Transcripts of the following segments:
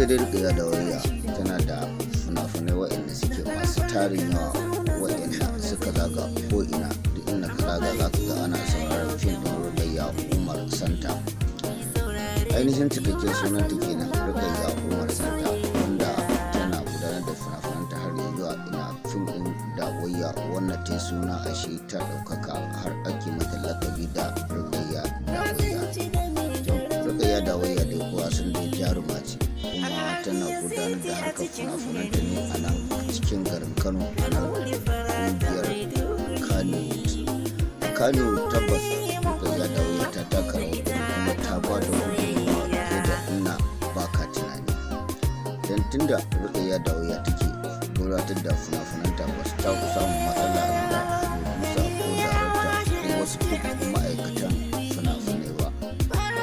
Ita dai Rukayya Dawayya tana da fina-finai waɗanda suke masu tarin yawa, waɗanda suka zaga ko'ina. Duk inda ka zaga, za ka ga ana sauraron fim ɗin Rukayya Umar Santa. Ainihin cikakken sunanta kenan, Rukayya Umar Santa, wanda tana gudanar da fina-finanta har zuwa ina fim ɗin Dawayya, wannan ta suna a shi, ta ɗaukaka har ake mata lakabi da Rukayya Dawayya. To, Rukayya Dawayya dai kowa sun dai jaruma ce, kuma tana gudanar da harkar fina-finanta ne a nan cikin garin Kano, a nan ƙungiyar Kannywood. Kannywood, tabbas Rukayya Dawayya ta taka rawar gani kuma ta ba da gudunmawa fiye da ina baka tunani, don tunda Rukayya Dawayya take gabatar da fina-finanta, ba su taɓa samun matsala da producer ko darakta ko wasu duk ma'aikatan fina-finai ba.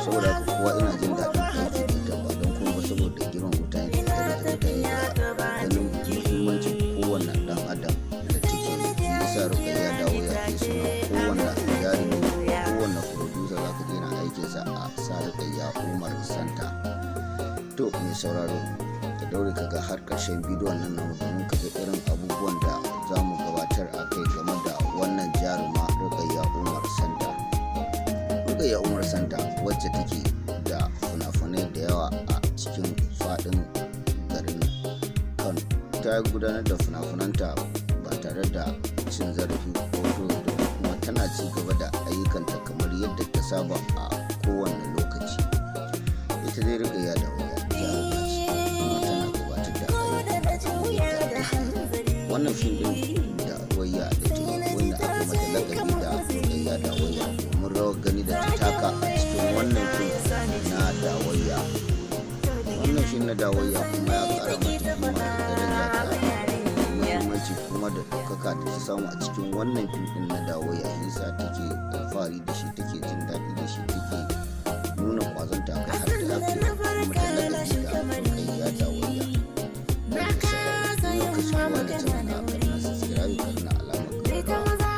Saboda haka kowa ina jin daɗin aiki da ita, ba don kuma ba saboda girman mutane da daraja mutane da ganin muhimmancin kowane ɗan adam da take yi. Yasa Rukayya Dawayya ke suna. Kowane jarumi, kowane producer, za ka je na aikinsa a sa Rukayya Umar Santa. To, mai sauraro, ka daure ka ga har ƙarshen bidiyon nan namu domin ka ga irin abubuwan da za mu gabatar a kai game da wannan jaruma Rukayya Umar Santa. Rukayya Umar Santa, wacce take da fina-finai da yawa a cikin faɗin garin Kano, ta gudanar da fina-finanta ba tare da cin zarafi ko da kuma tana ci gaba da ayyukanta kamar yadda ta saba a kowane lokaci. Ita dai Rukayya Dawayya jaruma ce, kuma tana gabatar da ayyukanta kamar yadda take. Wannan fim din Dawayya da ta yi, wanda aka mata lakabi da Rukayya Dawayya domin rawar gani da ta taka a cikin wannan fim na Dawayya. Wannan fim na Dawayya kuma ya kara mata kima da daraja da muhimmanci kuma da ɗaukaka da ta samu a cikin wannan fim din na Dawayya. Yasa take alfahari da shi, take jin daɗi da shi, take nuna ƙwazonta kai har ta ake mata lakabi da Rukayya Dawayya. Yau ka shiga wannan channel na, ka subscribe, ka na alamar ƙararrawa.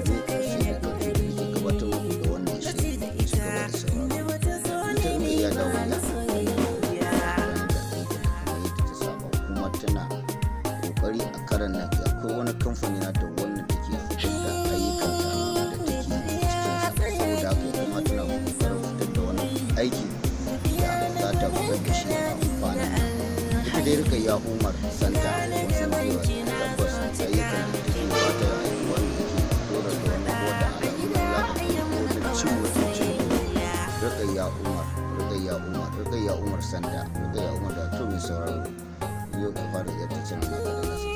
Ni sai da karfi da nake gabatar muku da wannan shiri. Ci gaba da sauraro. Ita Rukayya Dawayya gudanar da ayyukanta kamar yadda ta saba, kuma tana kokari a karan nan. Akwai wani kamfani na da wannan take fitar da ayyukanta da take yi cikin sa. Saboda haka kuma tana kokarin fitar da wani aiki da za ta fitar da shi a kwanan nan. Ita dai Rukayya Umar Santa, kun san cewa tabbas ayyukan da take ba ta aiki wanda yake dora da wani ko da alamu na wulaƙanta ko na cin mutuncin Rukayya Umar, Rukayya Umar, Rukayya Umar Santa, Rukayya Umar da. To, mai sauraro, yau ka fara ziyartar channel na, ka danna.